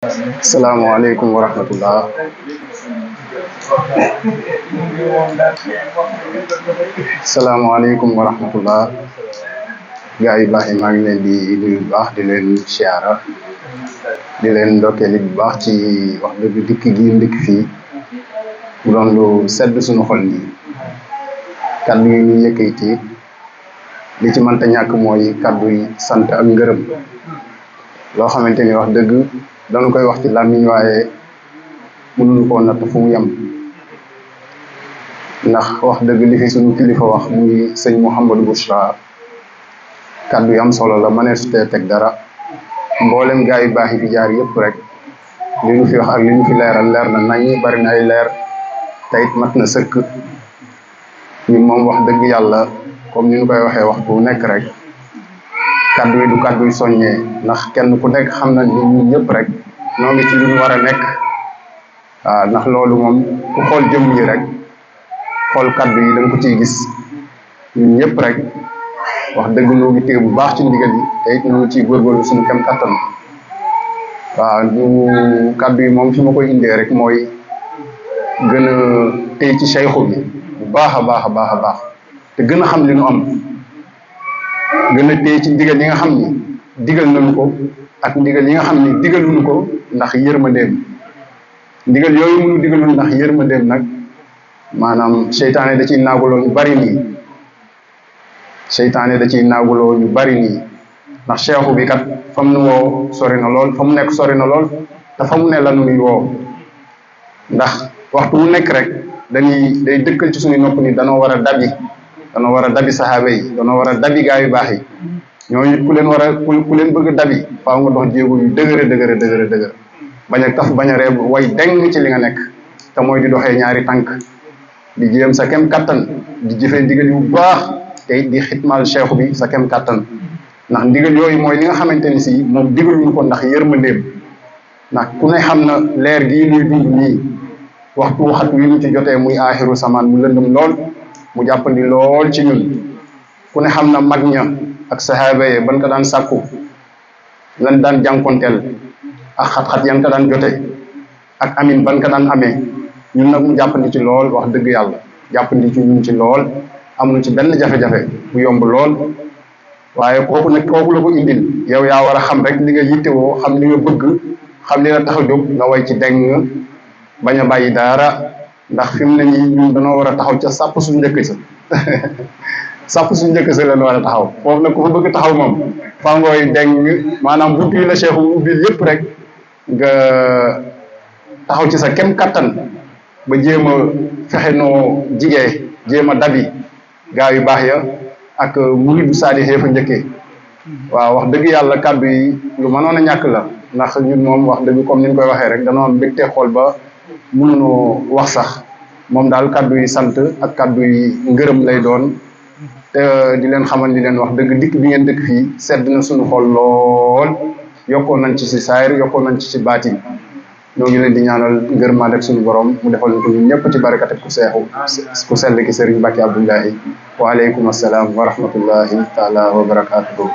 Assalamualaikum warahmatullah. Assalamualaikum warahmatullah. Gaa yu baax yi maa ngi leen di nuyu bu baax di leen siyaara di leen ndokkeeli bu baax ci wax dëgg dikk gi ndikk fii mu doon lu sedd suñu xol nii kaddu yi ñu yëkkati li ci mënta ñàkk mooy kaddu yi sant ak ngërëm loo xamante ni wax dëgg dañu koy wax ci làmmiñ waaye mënuñu koo natt fu mu yem ndax wax dëgg li fi suñu kilifa wax muy sëñ Mouhamadou Bouchra kaddu yi am solo la mënees tee teg dara mboolem gaa yu baax yi fi jaar yëpp rek li ñu fi wax ak li ñu fi leeral leer na nañ bari na ay leer te it mat na sëkk ñun moom wax dëgg yàlla comme ni ñu koy waxee waxtu wu nekk rek kaddu yi du kaddu yu soññee ndax kenn ku nekk xam na ni ñun ñëpp rek ñoo ngi ci lu ñu war a nekk waaw ndax loolu moom ku xool jëm yi rek xool kaddu yi da nga ko ciy gis ñun ñëpp rek wax dëgg ñoo ngi téye bu baax ci ndigal yi te it ñoo ngi ciy góorgóorlu suñu kem kattan waaw ñu kaddu yi moom fi ma koy indee rek mooy gën a téye ci sayxu bi bu baax a baax a baax a baax te gën a xam li nu am gën a téye ci ndigal yi nga xam ni digal nañu ko ak ndigal yi nga xam ni digaluñu ko ndax yërmandeem ndigal yooyu mënu digalul ndax yërmandeem nag maanaam seytaane da ciy naaguloo ñu bari nii seytaane da ciy naaguloo ñu bari nii ndax seexu bi kat fa mu nu woo sori na lool fa mu nekk sori na lool te fa mu ne la nuy woo ndax waxtu wu nekk rek day dëkkal ci suñu nopp ni danoo war a dabi saxaaba yi danoo war a dabi gaa yu baax yi ñooñu ku leen bëgg a dabi faaw nga dox jéego yu dëgër bañ a taf bañ a reeb way deng ci li nga nekk te mooy di doxee ñaari tànk di jéem sa kem kattan di jëfee ndigal yu baax te it di xitmaal cheikh bi sa kem kattan ndax ndigal yooyu mooy li nga xamante ni si moom digaluñu ko ndax yërmandeem ndax ku ne xam na leer gii nuy dund nii waxtu waxat wi ñu ci jotee muy aaxiru samaan mu lëndëm lool mu jàppandi lool ci ñun ku ne xam na mag ña ak sahaaba yi ban ko daan sàkku lan daan jànkonteel ak xat-xat yan ko daan jote ak amin ban ko daan amee ñun nag mu jàppandi ci lool wax dëgg yàlla jàppandi ci ñun ci lool amuñu ci benn jafe-jafe bu yomb lool waaye kooku la ko indil yow yaa war a xam rek li nga yittewoo xam li nga bëgg xam li la tax a jóg nga way ci deng bañ a bàyyi dara ndax fi mu ne nii ñun dañoo war a taxaw ca sàpp suñu njëkk sa sàpp suñu njëkk sa leen war a taxaw foofu nag ku fa bëgg taxaw moom faa ngooy deng maanaam bunt yi la cheikh ubbil yëpp rek nga taxaw ci sa kem kattan ba jéem a fexe noo jigee jéem a dabi gaa yu baax ya ak muridu saadixee fa njëkkee waaw wax dëgg yàlla kàddu yi lu mënoon a ñàkk la ndax ñun moom wax dëgg comme ni ñu koy waxee rek danoo mbégte xool ba mënuñoo wax sax moom daal kàddu yi sant ak kàddu yi ngërëm lay doon te di leen xamal ni leen wax dëgg dikk bi ngeen dëkk fii sedd na suñu xol lool yokkoon nañ ci si saayir yokkoon nañ ci si baatin ñoo ngi leen di ñaanal ngërmaande ak suñu borom mu defal ñu ko ñun ñëpp ci barakat ku seexu ku sell ki Serigne Mbacke Abdoulahi waaleykum assalaam wa rahmatullahi taala wa barakatuhu